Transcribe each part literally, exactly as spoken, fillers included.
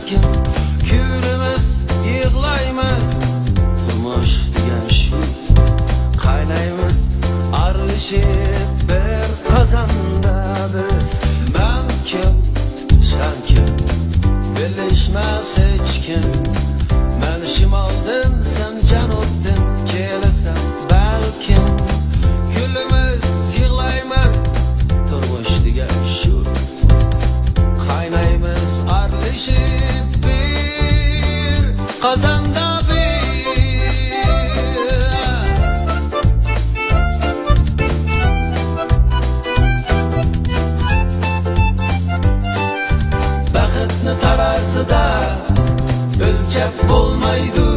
كۈلىمىز، يىغلايمىز، تۇرمۇش دېگەن شۇ. قاينايمىز ئارىلىشىپ بىر قازاندا بىز. مەن كىم، سەن كىم، بىلىشمەس ھېچكىم. مەن شىمالدىن، سەن جەنۇبتىن كېلىسەن بەلكىم. كۈلىمىز، يىغلايمىز، تۇرمۇش دېگەن شۇ. قاينايمىز ئارىلىشىپ بىر قازاندا بىز. بەختنى تارازىدا ئۆلچەپ بولمايدۇ.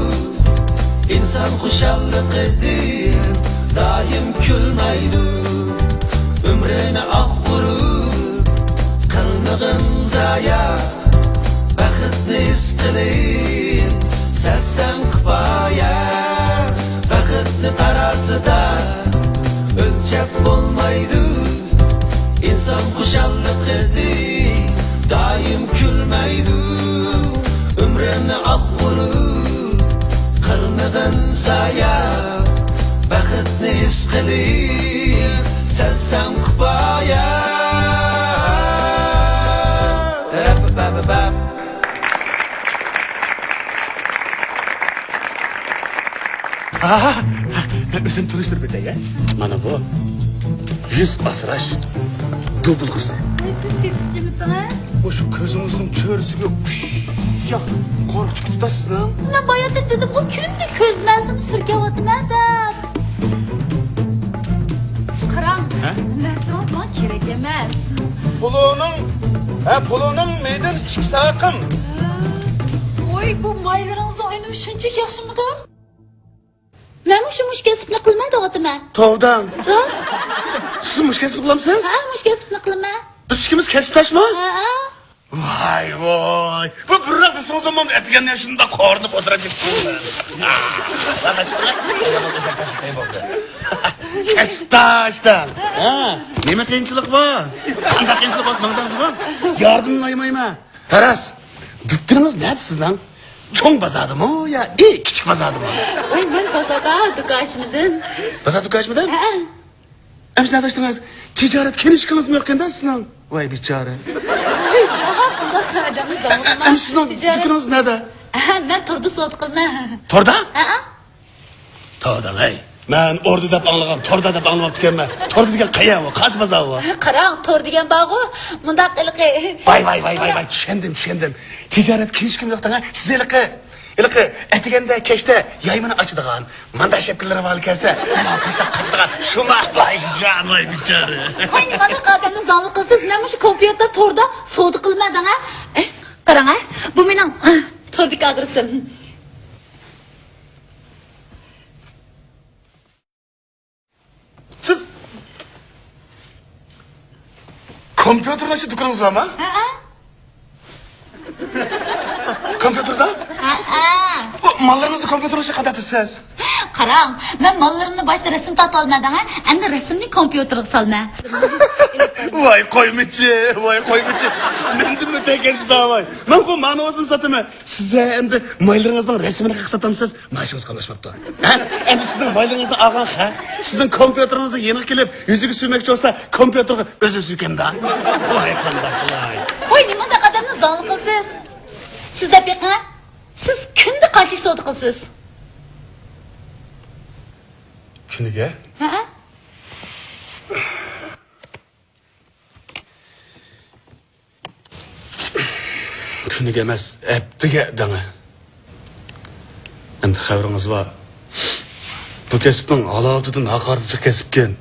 ئىنسان خۇشاللىقىدىن دائىم كۈلمەيدۇ. ئۆمرىنى ئاق ئۇرۇپ قىلمىغىن زايە. بەختنى ھېس قىلىپ سەزسەڭ كۇپايە. بەختنى تارازىدا ئۆلچەپ بولمايدۇ. ئىنسان خۇشاللىقىدى دائىم كۈلمەيدۇ. ئۆمرۈمنى ئاق ئۇرۇپ قىلمىغىن زايە. بەختنى ھېس قىلىپ سەزسەڭ كۇپايە. رەپپەپەپەپ. ئاھ، مەن ئۆزۈمنى تونۇشتۇرۇپ ئۆتەي، ھە؟ مانا بۇ يۈز ئاسراش دوبۇلغىسى. ۋاي، سىز تېتىقچىمىسىڭىز؟ مۇشۇ كۆزىڭىزنىڭ چۆرىسىگە ئۇششاق قورۇق چىقىپ تۇتاسىزلا. مەن باياتىن دېدىمغۇ، كۈندە كۆز مەلزىمە سۈركەۋاتىمەن دەپ. قاراڭ، ھە؟ نەرسىڭىز ماڭا كېرەك ئەمەس. پۇلۇنىڭ، ھە، پۇلۇنىڭ مەيدىن ئىككى ساقىم. ۋوي، بۇ مايلىرىڭىزنىڭ ئۈنۈمى شۇنچىلىك ياخشىمىدۇ؟ مەنمۇ شۇ مۇشۇ كەسىپنى قىلماي دەۋاتىمەن. توۋا دەڭ. ھە؟ سىز مۇشۇ كەسىپنى قىلامسىز؟ ھە، مۇشۇ كەسىپنى قىلىمەن. بىز ئىككىمىز كەسىپداشمۇ؟ ھە، ھە. ۋاي، ۋاي. بۇ بىرراق دېسىڭىز، مانا ئەتىگەندە شۇنداق قورۇنۇپ ئولتۇراجىقسىز. كەسىپداش دەڭ. ھە؟ نېمە قىيىنچىلىق بار؟ قانداق قىيىنچىلىق بولسا ماڭا دەڭ. ياردىمىمنى ئايىمايمەن. راست، دۇكىنىڭىز نەدە سىزنىڭ؟ چوڭ بازاردىمۇ يا ئى كىچىك بازاردىمۇ؟ ۋاي، مەن بازاردا دۇكان ئاچمىدىم. بازار دۇكان ئاچمىدىڭىز؟ ھە. ئەمىسە نەدە ئاچتىڭىز؟ تىجارەت كىنىشكىڭىزمۇ يوق ئىكەن-دە سىزنىڭ؟ ۋاي بىچارە. ۋاي، ئۇنداق ئادەمنى داڭلىما. ئەمىسە سىزنىڭ تىجارەت دۇكىنىڭىز نەدە؟ ھە، مەن توردا سودا قىلىمەن. توردا؟ ھە. توردا لاي. مەن ئوردا دەپ ئاڭلىغان، توردا دەپ ئاڭلىماپتىكەنمەن. توردا دېگەن قەيەر ئۇ؟ قايسى بازار ئۇ؟ قاراڭ، تور دېگەن بارغۇ، مۇنداق ھېلىقى. ۋاي، ۋاي، ۋاي، ۋاي، ۋاي، چۈشەندىم، چۈشەندىم. تىجارەت كىنىشكىم يوق دەڭە، سىز ھېلىقى، ھېلىقى ئەتىگەندە، كەچتە يايمىنى ئاچىدىغان، ماندا شەپكىلىرى بار كەلسە، تاشلاپ قاچىدىغان شۇما؟ ۋاي جان، ۋاي بىچارە. ۋاي، نېمانداق ئادەمنى زاڭلىق قىلىسىز؟ مەن مۇشۇ كومپيۇتېر توردا سودا قىلىمەن دەڭە. ئە، قاراڭ، ھە، بۇ مېنىڭ، ئە، توردىكى ئادرېسىم. سىز كومپيۇتېرغا ئىچىدە دۇكىنىڭىز بارمۇ؟ ھەئە. كومپيۇتېردا؟ ھەئە. بۇ ماللىرىڭىزنى كومپيۇتېرغا ئىچىدە قانداق تۇتىسىز؟ قاراڭ، مەن ماللىرىمنى باشتا رەسىم تارتىۋالىمەن دەڭە، ئەمدى رەسىمنى كومپيۇتېرغا سالىمەن. ۋاي قويمىچى، ۋاي قويمىچى، سىز مەندىنمۇ تەگكەنسىز ۋاي. مەنغۇ مانا ئۆزۈم ساتىمەن. سىز ئەمدى مايلىرىڭىزنىڭ رەسىمىنى قىلىپ ساتامسىز؟ مائاشىڭىز قاملاشماپتۇ. ھە؟ ئەمدى سىزنىڭ مايلىرىڭىزنى ئالغان خەق سىزنىڭ كومپيۇتېرىڭىزنى يېنىغا كېلىپ يۈزىگە سۈرمەكچى بولسا، كومپيۇتېرغا ئۆزى سۈركەمدا؟ ۋاي قانداق قىلاي؟ ۋاي، نېمانداق ئادەمنى زاڭلىق قىلىسىز؟ سىز دەپ بېقىڭ، سىز كۈندە قانچىلىك سودا قىلىسىز؟ كۈنىگە؟ ھەئە. كۈنىگە ئەمەس، ھەپتىگە دەڭە. ئەمدى خەۋىرىڭىز بار. بۇ كەسىپنىڭ ھالاۋىتىدىن ھاقارىتى جىق كەسىپكەن.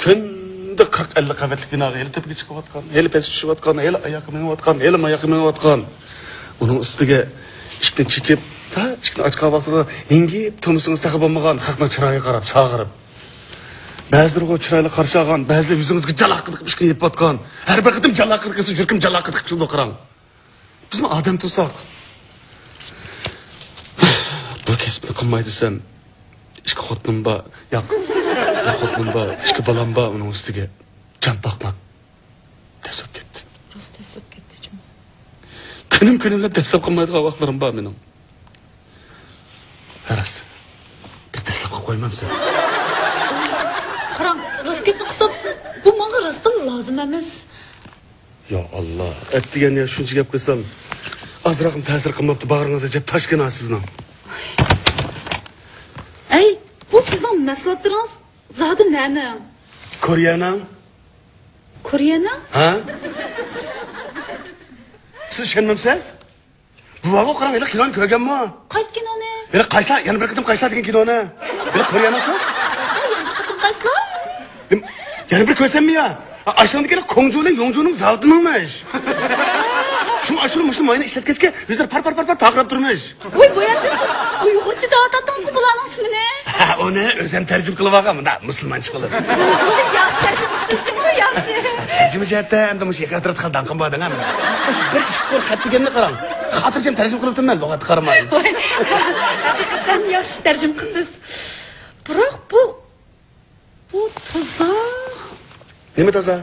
كۈندە قىرىق ئەللىك قەۋەتلىك بىناغا ھېلى تۆپىگە چىقىۋاتقان، ھېلى پەسكە چۈشۈۋاتقان، ھېلى ئاياغقا مېڭىۋاتقان، ھېلى ماياققا مېڭىۋاتقان. ئۇنىڭ ئۈستىگە ئىشىكنى چېكىپ، تا ئىشىكنى ئاچقان ۋاقتىدا ھىڭگىپ تۇرمىسىڭىز تېخى بولمىغان، خەقنىڭ چىرايىغا قاراپ ساغىرىپ. بەزىلىرىغۇ چىرايلىق قارشى ئالغان، بەزىلەر يۈزىڭىزگە جالاققىدەك ئىشىكنى يېپىۋاتقان. ھەر بىر قېتىم جالاققىدەك ئېسىل يۈرىكىم جالاققىدەك قىلىدۇ قاراڭ. بىزمۇ ئادەم تۇرساق. بۇ كەسىپنى قىلماي دېسەم، ئىككى خوتۇنۇم بار، ياق، بىر خوتۇنۇم بار، ئىككى بالام بار، ئۇنىڭ ئۈستىگە جان باقماق تەس بولۇپ كەتتى. راست تەس بولۇپ كەتتى جۇمۇ. تېنىم كۈنۈملەپ دەسسەپ قىلمايدىغان ۋاقىتلىرىم بار مېنىڭ. راست. بىر دەسسەپ قىلىپ قويمامسىز؟ قاراڭ، راست گەپنى قىلسام، بۇ ماڭا راستتىنلا لازىم ئەمەس. يا ئاللا، ئەتىگەن يا شۇنچە گەپ قىلسام، ئازراقمۇ تەسىر قىلماپتۇ، باغرىڭىز ئەجەب تاشكەن ھا سىزنىڭ. ئەي، بۇ سىزنىڭ مەھسۇلاتلىرىڭىز زادى نەنىڭ؟ كورېيەنىڭ. كورېيەنىڭ؟ ھە؟ سىز ئىشەنمەمسىز؟ بۇ ۋاگۇ قاراڭ، ھېلىقى كىنونى كۆرگەنمۇ؟ قايسى كىنونى؟ ھېلىقى قايسىلا، يەنە بىر قېتىم قايسىلا دېگەن كىنونى. ھېلىقى كورېيەنىڭ شۇ. ھە، يەنە بىر قېتىم قايسىلا؟ يەنە بىر كۆرسەممۇ يا؟ ئاشۇندىكى كوڭجۇ بىلەن يوڭجۇنىڭ زاۋۇتىنىڭمىش. شۇ ئاشۇنى مۇشۇنى ماينى ئىشلەتكەچكە، ئۆزلىرى پار، پار، پار، پار تارقىراپ تۇرمىش. ۋوي، بۇ يەردە سىز ئۇيغۇرچە دەۋاتاتتىڭىزغۇ بۇلارنىڭ ئىسمىنى؟ ھە، ئۇنى ئۆزۈم تەرجىمە قىلىۋالغان، مۇنداق مۇسۇلمانچە قىلىپ. ۋوي، ياخشى تەرجىمە قىلىپسىزچۇ، ياخشى. تەرجىمىچى ھەتتا ئەمدى مۇشۇ يېقىن ئەتراپتا خېلى داڭقىم بار دەڭ، ھە. بىر ئىككى قۇر خەت دېگەننى قاراڭ. خاتىرجەم تەرجىمە قىلىپتىمەن، لۇغەتكە قارىماي. ۋوي، ھەقىقەتەن ياخشى تەرجىمە قىلىپسىز. بىراق بۇ، بۇ تازا. نېمە تازا؟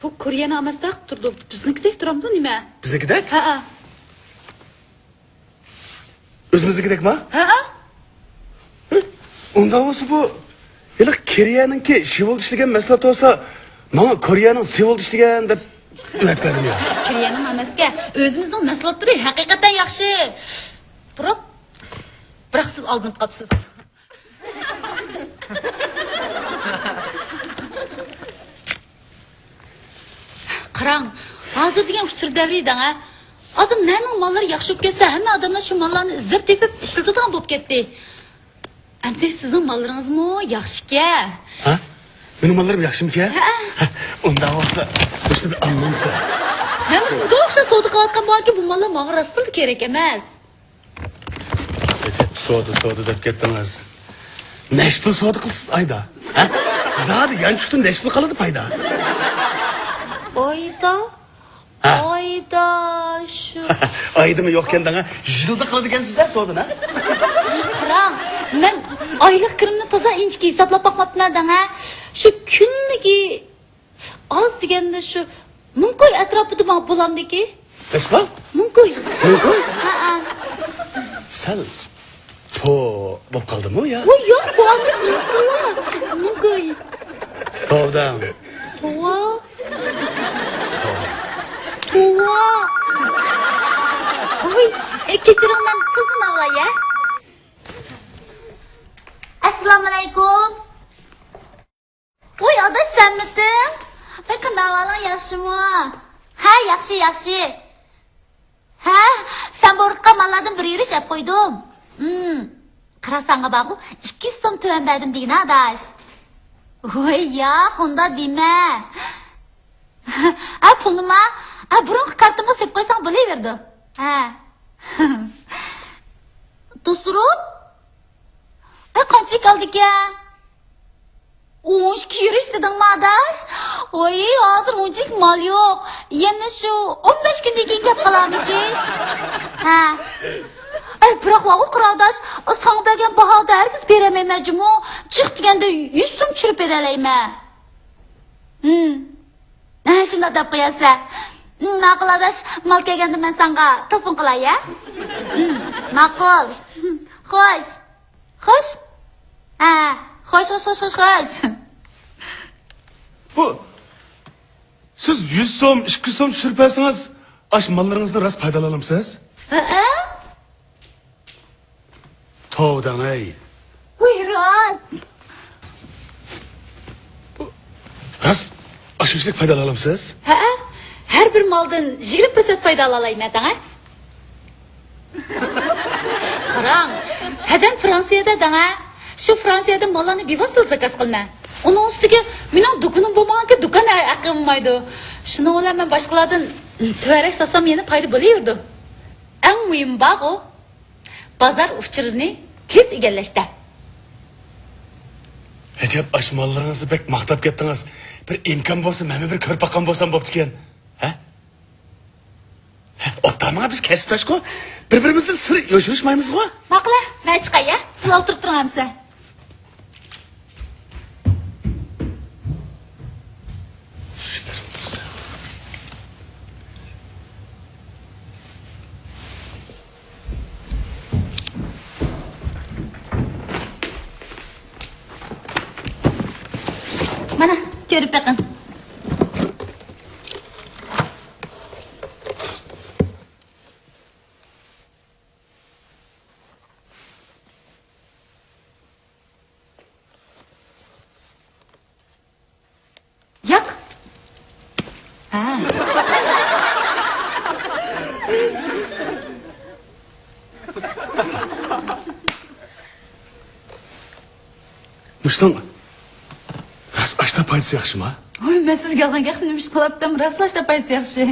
بۇ كورېيەنىڭ ئەمەستەك تۇرىدۇ. بىزنىڭكىدەك تۇرامدۇ نېمە؟ بىزنىڭكىدەك؟ ھەئە. ئۆزىمىزنىڭكىدەكما؟ ھەئە. ھە؟ ئۇنداق بولسا بۇ ھېلىقى كورېيەنىڭكى شىۋىلدىشى دېگەن مەھسۇلات بولسا، ماڭا كورېيەنىڭ سىۋىلدىشى دېگەن دەپ ئۆتۈپ بەردىم يا. كورېيەنىڭ ئەمەسكەن، ئۆزىمىزنىڭ مەھسۇلاتلىرى ھەقىقەتەن ياخشى. بىراق، بىراق سىز ئالدىنىپ قاپسىز. قاراڭ، ھازىر دېگەن ئۇچۇر دەۋرى دەڭە. ھازىر نەنىڭ ماللىرى ياخشى بولۇپ كەتسە، ھەممە ئادەملەر شۇ ماللارنى ئىزدەپ تېپىپ ئىشلىتىدىغان بولۇپ كەتتى. ئەمدى سىزنىڭ ماللىرىڭىزمۇ ياخشىكەن. ھە؟ مېنىڭ ماللىرىم ياخشىمىكەن؟ ھە. ھە، ئۇنداق بولسا، بىرسى بىر ئالمامسىز؟ ھە، شۇنداق ئوخشاش سودا قىلىۋاتقان باركى، بۇ ماللار ماڭا راستتىنلا كېرەك ئەمەس. ئەجەب سودا، سودا دەپ كەتتىڭىز. نەچچە پۇل سودا قىلىسىز ئايدا؟ ھە؟ زادى يانچۇقتىن نەچچە پۇل قالىدۇ پايدا؟ ئايدا؟ ھە. ئايدا شۇ. ئايدىمۇ يوقكەن دەڭە، يىلدا قىلىدىكەنسىز-دە سودىنى، ھە؟ قاراڭ، مەن ئايلىق كىرىمنى تازا ئىنچىكە ھېسابلاپ باقماپتىمەن دەڭە. شۇ كۈنلۈكى ئاز دېگەندە شۇ مىڭ كوي ئەتراپىدا ماڭا بولامدىكى. نەچچە پۇل؟ مىڭ كوي. مىڭ كوي؟ ھەئە. سەل پو بولۇپ قالدىمۇ يا؟ ۋوي، ياق، بولمىدى. مىڭ كوي. توۋا. توۋا. توۋا. ۋوي، ئە، كەچۈرۈڭ، مەن قىزنى ئاڭلاي، ھە؟ ئەسسالامۇئەلەيكۇم. ۋوي، ئاداش، سەنمىتىڭ؟ ۋاي، قانداق ئەھۋالىڭ، ياخشىمۇ؟ ھە، ياخشى، ياخشى. ھە، سەن بۇيرۇتقان ماللاردىن بىر يۈرۈش ئەپ قويدۇم. ھىم، قارا، ساڭا بارغۇ، ئىككى يۈز سوم تۆۋەن بەردىم دېگىنە، ئاداش. ۋوي، ياق، ئۇنداق دېمە. ھە، پۇلنىما، ھە، بۇرۇنقى كارتىمغا سېلىپ قويساڭ بولۇۋېرىدۇ. ھە. دوستۇرۇم؟ ئەي، قانچىلىك ئالدىكەن؟ ئون ئىككى يۈرۈش دېدىڭمۇ، ئاداش؟ ۋوي، ھازىر ئۇنچىلىك مال يوق. يەنە شۇ ئون بەش كۈندىن كېيىن كەپ قالارمىكىن؟ ھە. ئەي، بىراق ۋاۋۇ قارا ئاداش، ساڭا بەرگەن باھادا ھەرگىز بېرەلمەيمەن جۇمۇ. جىق دېگەندە يۈز سوم چۈشۈرۈپ بېرەلەيمەن. ھىم. ھە، شۇنداق دەپ قويارسەن. ھىم، ماقۇل ئاداش، مال كەلگەندە مەن ساڭا تېلېفون قىلاي، ھە؟ ھىم، ماقۇل. خوش. خوش. ھە، خوش، خوش، خوش، خوش، خوش. بۇ، سىز يۈز سوم، ئىككى يۈز سوم چۈشۈرۈپ بەرسىڭىز، ئاشۇ ماللىرىڭىزدىن راست پايدىلانالامسىز؟ ھەئە. توۋا دەڭەي. ۋوي، راست. راست، ئاشۇنچىلىك پايدىلانالامسىز؟ ھەئە، ھەر بىر مالدىن يىگىرمە پىرسەنت پايدىلالالايمەن دەڭە. قاراڭ، ھەدەم فرانسىيەدە دەڭە. شۇ فرانسىيەدىن ماللارنى بىۋاسىتە زاكاز قىلىمەن. ئۇنىڭ ئۈستىگە مېنىڭ دۇكىنىم بولمىغانكەن، دۇكان ھە-، ھەققى بولمايدۇ. شۇنىڭ بىلەن مەن باشقىلاردىن تۆۋەنرەك ساتسام يەنە پايدا بولۇۋېرىدۇ. ئەڭ مۇھىمى بارغۇ، بازار ئۇچۇرىنى تېز ئىگىلەشتە. ئەجەب، ئاشۇ ماللىرىڭىزنى بەك ماختاپ كەتتىڭىز. بىر ئىمكان بولسا، مەنمۇ بىر كۆرۈپ باققان بولسام بوپتىكەن. ھە؟ ھە، ئوبدان ماڭا، بىز كەسىپداشقۇ. بىر-بىرىمىزدىن سىر يوشۇرۇشمايمىزغۇ. ماقۇل، مەن چىقاي، ھە؟ سىز ئولتۇرۇپ تۇرۇڭ ئەمىسە. كۆرۈپ بېقىڭ. ياق. ھە. مۇشۇنىڭ راست ئاشتا پايدىسى ياخشىما؟ ۋوي، مەن سىزگە يالغان گەپنى نېمە ئىش قىلاتتىم؟ راستلا ئاشتا پايدىسى ياخشى.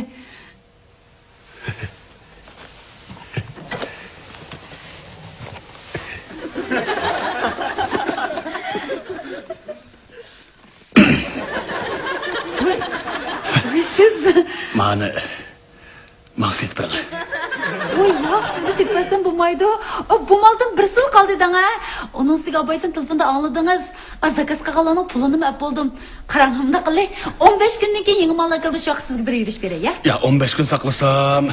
ۋوي، سىز. مانا، ماڭا سېتىپ بېرىڭ. ۋوي، ياق، سىزگە سېتىپ بەرسەم بولمايدۇ. ئۇ، بۇ مالدىن بىرسىلا قالدى دەڭە. ئۇنىڭ ئۈستىگە ئابايتىن تېلېفوندا ئاڭلىدىڭىز. ئا، زاكاز قىلغانلارنىڭ پۇلىنىمۇ ئەپ بولدۇم. قاراڭ، مۇنداق قىلىلى، ئون بەش كۈندىن كېيىن يېڭى مال ئەكەلدى، شۇ ۋاقىت سىزگە بىر يۈرۈش بېرەي، يا؟ يا، ئون بەش كۈن ساقلىسام،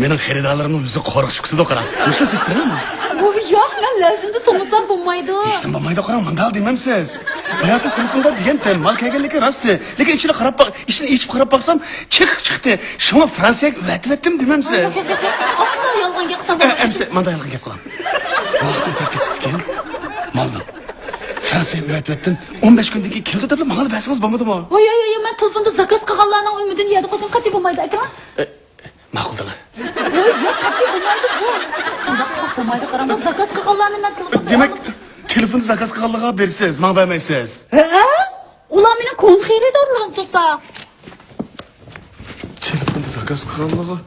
مېنىڭ خېرىدارلىرىمنىڭ يۈزى قورقۇشۇپ كېتىدۇ، قاراڭ. مۇشۇ سېتىپ بېرەيمۇ؟ ۋوي، ياق، مەن لەۋزىمدە توڭلىسام بولمايدۇ. ھېچنېمە بولمايدۇ، قاراڭ، مۇنداق دېمەمسىز. باياتىن تېلېفوندا دېگەنتىم، مال كەلگەنلىكى راستى. لېكىن ئىچىنى قاراپ باق-، ئىچىنى ئېچىپ قاراپ باقسام، چېقىق چىقتى. شۇڭا فرانسىيەگە ئەۋەتىۋەتتىم دېمەمسىز؟ ئاپلا يالغان گەپ قىلسام ئە، بولمايدۇ. ئەمسە مانداق يالغان گەپ قىلىڭ. ۋاقىت ئۆتۈپ كېتىپتىكەن. مالنىڭ فرانسىيەگە ئەۋەتىۋەتتىم، ئون بەش كۈندىن كېيىن كېلىدۇ دەپلا ماڭا بەرسىڭىز بولمىدىمۇ؟ ۋوي، ۋوي، ۋوي، مەن تېلېفوندا زاكاز قىلغانلارنىڭ ئۈمىدىنى يەردە قويسام قەتئىي بولمايدۇ، ئاكا. ئە، ماقۇل دەڭە. ۋوي، ياق، قەتئىي بولمايدۇ بۇ. ئۇنداق قىلساق بولمايدۇ، قاراڭ، بۇ زاكاز قىلغانلارنى مەن تېلېفوندا دېمەك، تېلېفوندا زاكاز قىلغانلارغا بېرىسىز، ماڭا بەرمەيسىز. ھە؟ ئۇلار مېنىڭ كونا خېرىدارلىرىم تۇرسا. تېلېفوندا زاكاز قىلغانلارغا.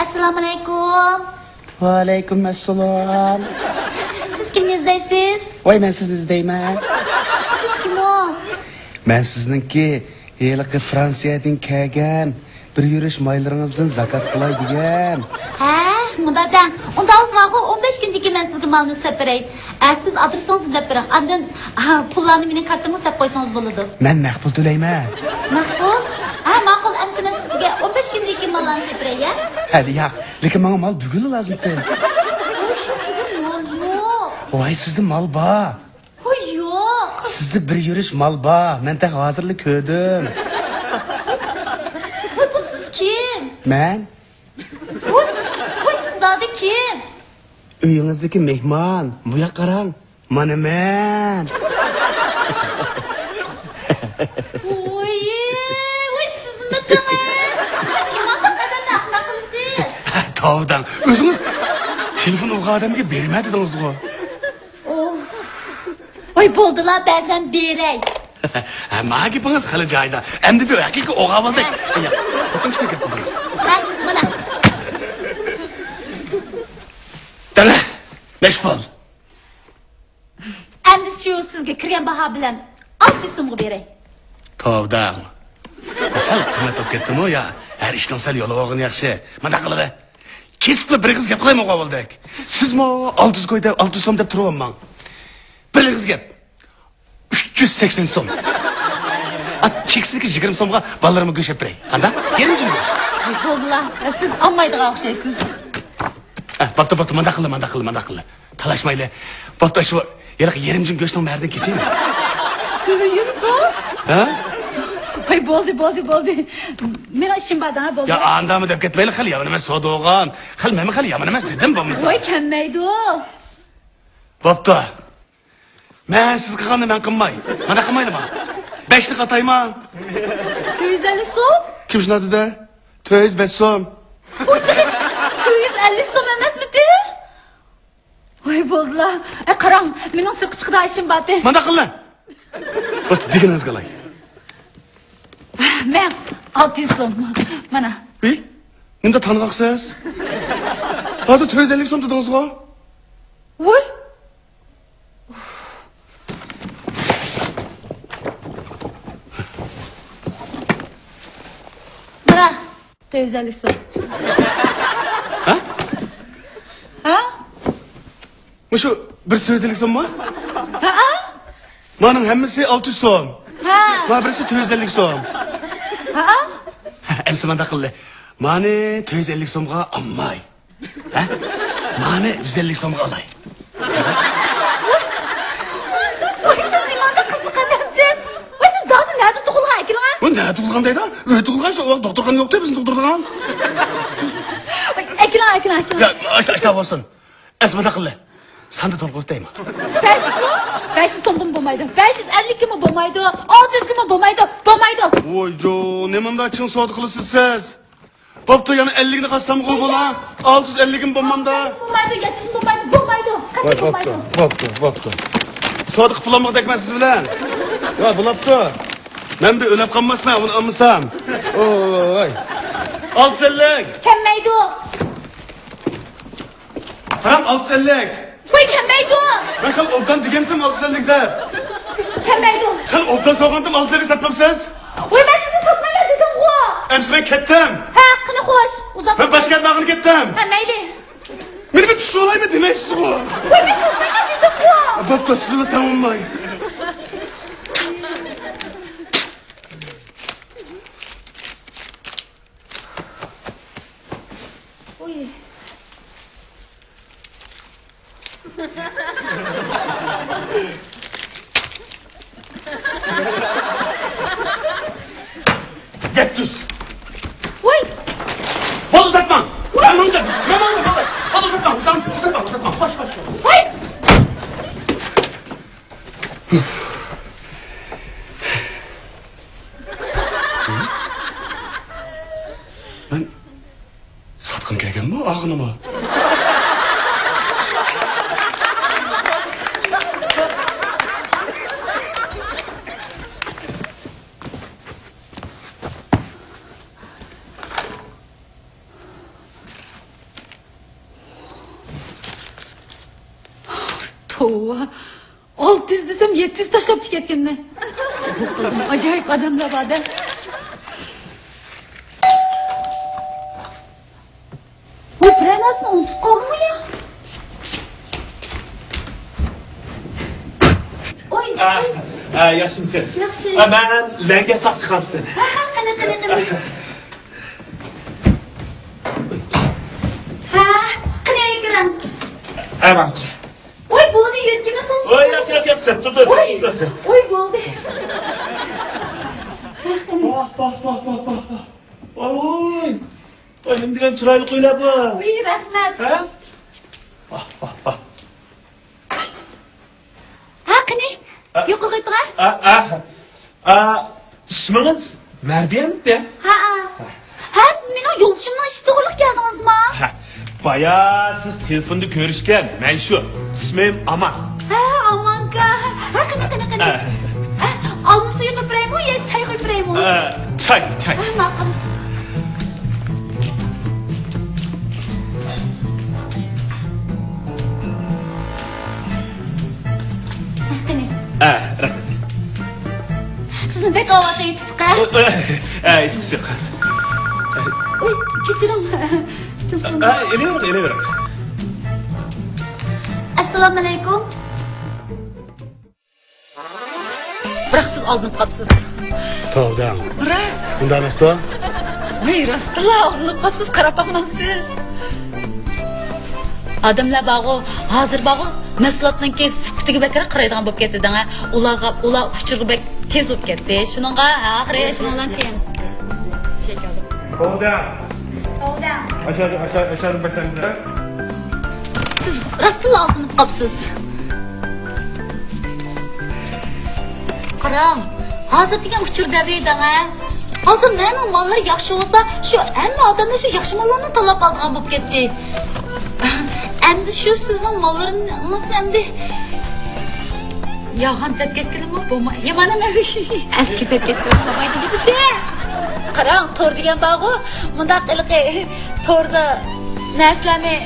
ئەسسالامۇئەلەيكۇم. ۋەئەلەيكۇم ئەسسالام. سىز كىمنى ئىزدەيسىز؟ ۋاي، مەن سىزنى ئىزدەيمەن. سىز كىم ئۇ؟ مەن سىزنىڭكى ھېلىقى فرانسىيەدىن كەلگەن بىر يۈرۈش مايلىرىڭىزدىن زاكاز قىلاي دېگەن. ھە، مۇنداق دەڭ. ئۇنداق بولسا ماقۇل، ئون بەش كۈندىن كېيىن مەن سىزگە مالنى سېلىپ بېرەي. ئە، سىز ئادرېسىڭىزنى دەپ بېرىڭ. ئاندىن، ھا، پۇللارنى مېنىڭ كارتامغا سېلىپ قويسىڭىز بولىدۇ. مەن نەق پۇل تۆلەيمەن. نەق پۇل؟ ھە، ماقۇل، ئەمسە مەن سىزگە ئون بەش كۈندىن كېيىن ماللارنى سېلىپ بېرەي، يا؟ ھەدە ياق، لېكىن ماڭا مال بۈگۈنلا لازىمكەن. ۋاي، سىزدە مال بار. ھوي، ياق. سىزدە بىر يۈرۈش مال بار. مەن تېخى ھازىرلا كۆردۈم. ۋاي، بۇ سىز كىم؟ مەن. ۋاي، ۋاي، سىز زادى كىم؟ ئۆيىڭىزدىكى مېھمان. بۇياققا قاراڭ. مانا مەن. ۋاي، ۋاي، سىزمىسىڭىز؟ نېمانداق ئادەمنى ئەخمەق قىلىسىز؟ توۋا دەڭ. ئۆزىڭىز تېلېفون ئۇرغان ئادەمگە بېرىمەن دېدىڭىزغۇ. ئوھ. ۋاي، بولدىلا، بەزەن بېرەي. ھە، ما گېپىڭىز خېلى جايىدا. ئەمدى بىر ھەقىقىي ئوغا بولدى. ھە. ياق، خوتۇن كىشىنىڭ گەپ قىلدىڭىز. ھە، مانا. دەڭە، بەش پۇل. ئەمدى شۇ سىزگە كىرگەن باھا بىلەن ئالتە يۈز سومغا بېرەي. توۋا دەڭ. سەل قىممەت بولۇپ كەتتىمۇ يا؟ ھەر ئىشنىڭ سەل يولى بولغىنى ياخشى. مانداق قىلىلى. كېسىپلا بىر ئېغىز گەپ قىلايمۇ ئوغا بولدى. سىزمۇ ئالتە يۈز كوي دەپ، ئالتە يۈز سوم دەپ تۇرۇۋالماڭ. بىر ئېغىز گەپ. ئۈچ يۈز سەكسەن سوم. ئات چېكىسىدىكى يىگىرمە سومغا بالىلىرىمغا گۆش ئېلىپ بېرەي. قانداق؟ يېرىم جۈملە. بولدىلا، سىز ئاڭمايدىغان ئوخشايسىز. ئە، بوپتۇ، بوپتۇ، مانداق قىللا، مانداق قىللا، مانداق قىللا. تالاشمايلى. بوپتۇ، شۇ ھېلىقى يېرىم جۈملە گۆشنىڭ مەھرىدىن كېچەيلى. سۆيۈسۇ؟ ھە؟ ۋاي، بولدى، بولدى، بولدى. مېنىڭ ئىشىم بار دەڭە، بولدى. يا، ئانداقمۇ دەپ كەتمەيلى، خېلى يامان ئەمەس سودا بولغان. خېلى مەنمۇ خېلى يامان ئەمەس دېدىم بولمىسا. ۋاي، كەلمەيدۇ. بوپتۇ. مەن سىز قىلغاننى مەن قىلماي. مانداق قىلمايلىما؟ بەشلىك ئاتايما؟ تۆت يۈز ئەللىك سوم؟ كىم شۇنداق دېدى؟ تۆت يۈز بەش سوم. تۆت يۈز ئەللىك سوم ئەمەسمىتى؟ ۋاي، بولدىلا. ئە، قاراڭ، مېنىڭ سىرتقا چىقىدىغان ئىشىم بارتى. مانداق قىللا. بوپتۇ، دېگىنىڭىزگە ئالاي. مەن ئالتە يۈز سوم. مانا. ھېي، نېمىنداق تانغاقسىز؟ ھازىر تۆت يۈز ئەللىك سوم دېدىڭىزغۇ؟ ۋوي. مانا، تۆت يۈز ئەللىك سوم. ھە؟ ھە؟ مۇشۇ بىر سۆزلۈك سوممۇ؟ ھەئە. مانىڭ ھەممىسى ئالتە يۈز سوم. ھە. ما بىرسى تۆت يۈز ئەللىك سوم. ھەئە. ئەمسە مانداق قىللى. مانى تۆت يۈز ئەللىك سومغا ئالماي. ھە؟ مانى يۈز ئەللىك سومغا ئالاي. ۋاي، سىز نېمانداق قىزىق ئادەمسىز؟ ۋاي، سىز دادىسى نەدە تۇغۇلغان ئەكىلىڭە؟ بۇ نەدە تۇغۇلغان دەيدۇ؟ ئۆي تۇغۇلغان شۇ، ۋاقىت دوختۇرخانا يوقتى بىزنى تۇغدۇرىدىغان. ۋاي، ئەكىلىڭ، ئەكىلىڭ، ئەكىلىڭ. يا، ئاشتا، ئاشتا بولسۇن. ئەمسە مانداق قىللى. ساندا تولۇقلاپ دەيمەن. بەش يۈز سوم؟ بەش يۈز سومغىمۇ بولمايدۇ. بەش يۈز ئەللىككىمۇ بولمايدۇ. ئالتە يۈزگىمۇ بولمايدۇ. بولمايدۇ. ۋايجو، نېمانداق چىڭ سودا قىلىسىز سىز؟ بوپتۇ، يەنە ئەللىكنى قاتسامغۇ بولا. ئالتە يۈز ئەللىكمۇ بولمامدا؟ بولمايدۇ، يەتتە يۈز بولمايدۇ، بولمايدۇ. قەتئىي ۋاي، بولمايدۇ. بوپتۇ، بوپتۇ، بوپتۇ. سودا قىلىپ بولامغۇ دەكمەن سىز بىلەن. ۋاي، بولاپتۇ. مەن بىر ئۆلۈپ قالماسمەن، ئۇنى ئالمىسام. ۋاي. ئالتە يۈز ئەللىك. كەلمەيدۇ. قاراڭ، ئالتە يۈز ئەللىك. ۋاي، كەلمەيدۇ. مەن خېلى ئوبدان دېگەنتىم ئالتە يۈز ئەللىك دەپ. كەلمەيدۇ. خېلى ئوبدان سورىغانتىم ئالتە يۈز ئەللىك ساتمامسىز؟ ۋاي، مەن سىزنى ساتمايمەن دېدىمغۇ. ئەمسە مەن كەتتىم. ھە، قېنى خوش. ئۇزاتما. مەن باشقا يەردە ماڭغىلى كەتتىم. ھە، مەيلى. مېنى بىر تۇتۇۋالايمۇ دېمەيسىزغۇ. ۋاي، مەن تۇتۇۋالايمەن دېدىمغۇ. بوپتۇ، سىزنى تاۋۇماي. ئۇي. يەتتە يۈز. ۋاي. بولدى، ساتماڭ. ۋاي. مەن ماڭدىم. مەن ماڭدىم. بولدى، ساتماڭ. ساتماڭ، ساتماڭ. خوش، خوش، خوش. ۋاي. مەن ساتقىن كەلگەنمۇ ئاغىنىمۇ؟ توۋا. ئالتە يۈز دېسەم، يەتتە يۈز تاشلاپتۇ كەتكىنىنى. ئاجايىپ ئادەملەر بار-دە. بۇ بىرەر نەرسىنى ئۇنتۇپ قالدىمۇ يا؟ ئوي، ئا، ئوي. ئا، ياخشىمۇسىز؟ ياخشى. ئا، مەن لەڭگە ساقچى خاستىن. ھە، ھە، قېنى، قېنى، قېنى. ھە، قېنى، كىرىڭ. ئا، ماقۇل. ۋاي، بولدى، يۆتكىمىسۇن. ۋاي، ياق، ياق، ياق، سەپ تۇردى، ۋاي، سەپ تۇردى. ۋاي، بولدى. ۋاھ، ۋاھ، ۋاھ. ۋاي، ۋاي، نېمە دېگەن چىرايلىق ئۆيلەر بۇ. ۋاي، رەھمەت. ھە؟ ۋاھ، ۋاھ، ۋاھ. ھە، قېنى، ئا، يۇقىرىغا ئۆتۈڭە. ئا، ئا، ئا، ئىسمىڭىز مەربىيەمتى؟ ھە، ھە. ھە، سىز مېنىڭ يولدىشىمنىڭ ئىشى توغرىلىق كەلدىڭىزما؟ ھە، بايا سىز تېلېفوندا كۆرۈشكەن، مەن شۇ. ئىسمىم ئامان. ھە، ئامانكا. ھە، قېنى، قېنى، قېنى. ھە. ھە، ئالما سۈيى قۇيۇپ بېرەيمۇ يا چاي قۇيۇپ بېرەيمۇ؟ ھە، چاي، چاي. ھە، ماقۇل. قېنى. ئە، رەھمەت. سىزنى بەك ئاۋارە قىلىپ كەتتۇق-ھە. ئە، ئە، ئە، ھېچقىسى يوق. ئۇي، كەچۈرۈڭ. ئە، ئېلىۋېرىڭ، ئېلىۋېرىڭ. ئەسسالامۇئەلەيكۇم. بىراق سىز ئالدىنىپ قاپسىز. توۋا دەڭ. راست. ئۇنداق ئەمەستۇ؟ ۋاي، راستلا ئالدىنىپ قاپسىز، قاراپ باقمامسىز؟ ئادەملەر بارغۇ، ھازىر بارغۇ، مەھسۇلاتنىڭكى سۈپىتىگە بەكرەك قارايدىغان بولۇپ كەتتى دەڭە. ئۇلارغا، ئۇلار ئۇچۇرغا بەك تېز بولۇپ كەتتى. شۇنىڭغا ئاخىرى شۇنىڭ بىلەن كېيىن. توۋا دەڭ. توۋا دەڭ. ئاشۇ، ئاشۇ، ئاشۇ باشلايمىز. سىز راستلا ئالدىنىپ قاپسىز. قاراڭ، ھازىر دېگەن ئۇچۇر دەۋرى دەڭە. ھازىر نەنىڭ ماللىرى ياخشى بولسا، شۇ ھەممە ئادەملەر شۇ ياخشى ماللارنى تاللاپ ئالىدىغان بولۇپ كەتتى. ئەمدى شۇ سىزنىڭ ماللىرىڭىز ئەمدى ياغان دەپ كەتكىنىمۇ بولماي، يامان ئەمەس. ئەسكى دەپ كەتكىنىمۇ بولمايدۇ دېدى. قاراڭ، تور دېگەن بارغۇ، مۇنداق ھېلىقى توردا نەرسىلەرنى.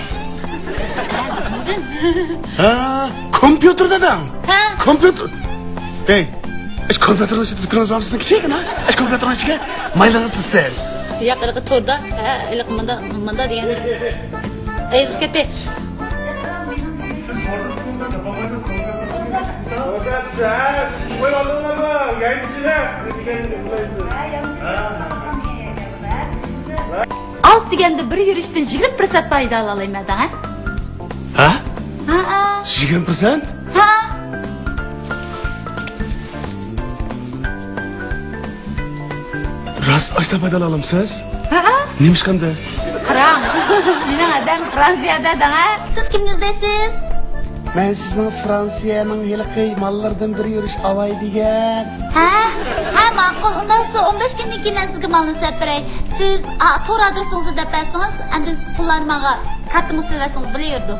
ھە، كومپيۇتېر دېدىڭ؟ ھە. كومپيۇتېر. ھەي، ئىش كومپيۇتېرنىڭ ئىچىدە دۇكىنىڭىز بارمۇ سىزنىڭ كىچىككىنە؟ ئىش كومپيۇتېرنىڭ ئىچىگە مايلىڭىز تىزسىز. ياق، ھېلىقى توردا، ھە، ھېلىقى مۇندا، مۇندا دېگەن. ئەي، كەتتى. ئاز دېگەندە بىر يۈرۈشتىن يىگىرمە پىرسەنت پايدا ئالالايمەن دەڭە. ھە؟ ھە. يىگىرمە پىرسەنت؟ ھە. راست ئاشتا پايدا ئالامسىز؟ ھە. نېمىشقاندە؟ قاراڭ، مېنىڭ ئادەم فرانسىيەدە دەڭە. سىز كىمنى ئىزدەيسىز؟ مەن سىزنىڭ فرانسىيەنىڭ ھېلىقى ماللىرىدىن بىر يۈرۈش ئالاي دېگەن. ھە؟ ھە، ماقۇل. ئۇنداق بولسا ئون بەش كۈندىن كېيىن مەن سىزگە مالنى سېلىپ بېرەي. سىز، ئا، تور ئادرېسىڭىزنى دەپ بەرسىڭىز، ئاندىن پۇللارنى ماڭا كارتىڭىزغا سېلىۋەرسىڭىز بولۇۋېرىدۇ.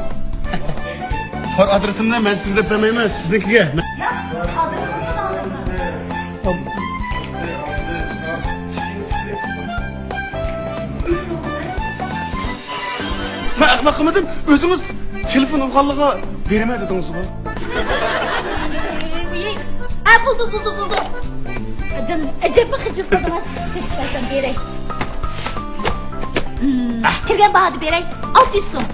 تور ئادرېسىمنى مەن سىزگە دەپ بەرمەيمەن، سىزنىڭكىگە. ياق، ئادرېسىڭىزنى ماڭا دەپ بېرىڭ. مەن ئەخمەق قىلمىدىم، ئۆزىڭىز تېلېفون ئۇرغانلىقىغا بېرىمەن دېدىڭىزغۇ. ھە، بولدى، بولدى، بولدى. ئادەم ئەجەبمۇ خىجىل قىلدىڭىز. سېتىپ بەرسەم بېرەي. مم، كىرگەن باھادا بېرەي. ئالتە يۈز سوم.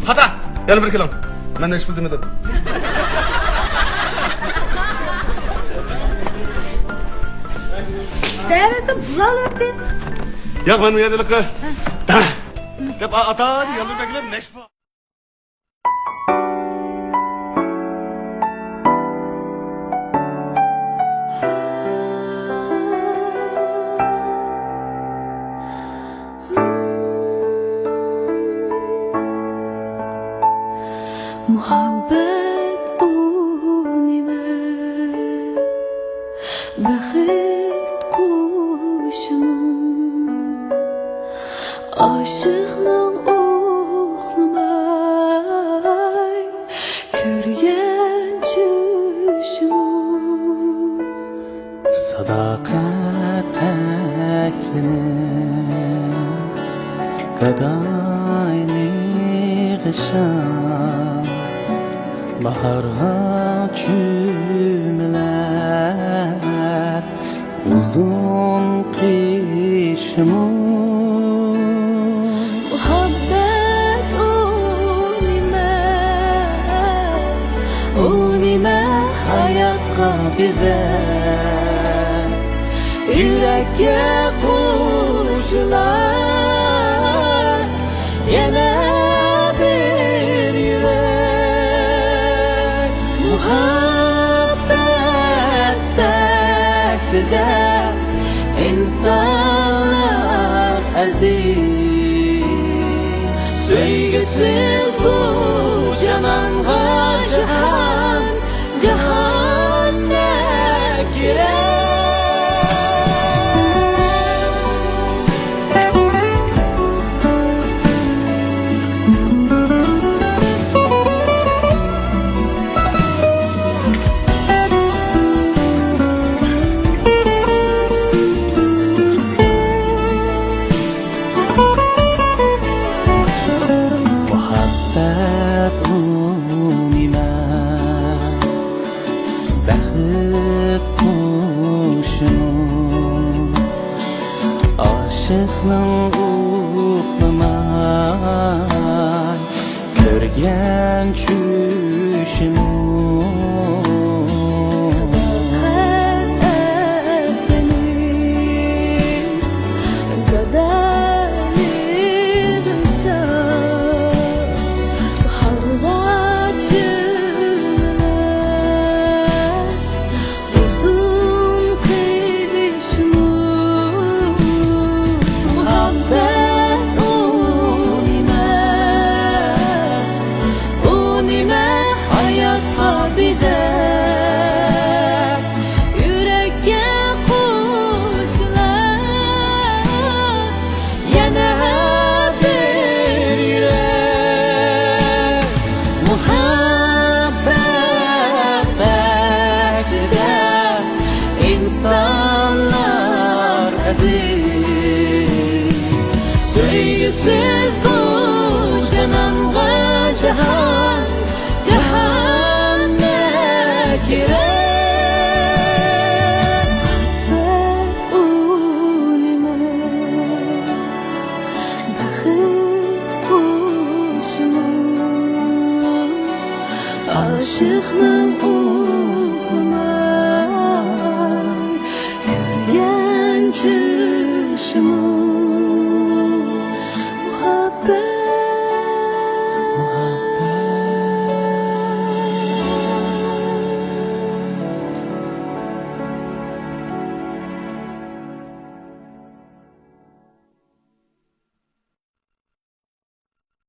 خاتا. يەنە بىر كېلىڭ. مەن ھېچ پۇل دېمىدىم. دەۋەتسەم پۇل ئالىۋەتتى. ياق، مەن بۇ يەردە ھېلىقى دەپ ئاتا يالۋۇرۇپ كەلگىلى نەش بار. مۇھەببەت ئۇ نېمە؟ بەخت قۇشىمۇ، ئاشىقنىڭ ئۇخلىماي كۆرگەن چۈشىمۇ. ساداقەت تەكلىنى گادايلىق شام، باھارغا چۆمۈلەر ئۇزۇن قىشىمۇ. مۇھەببەت ئۇ نېمە، ئۇ نېمە ھاياتقا بېزەر، يۈرەككە قوشۇلار يەنە بىر يۈرەك. مۇھەببەت بەختىدە ئىنسانلار ئەزىز، سۆيگۈسى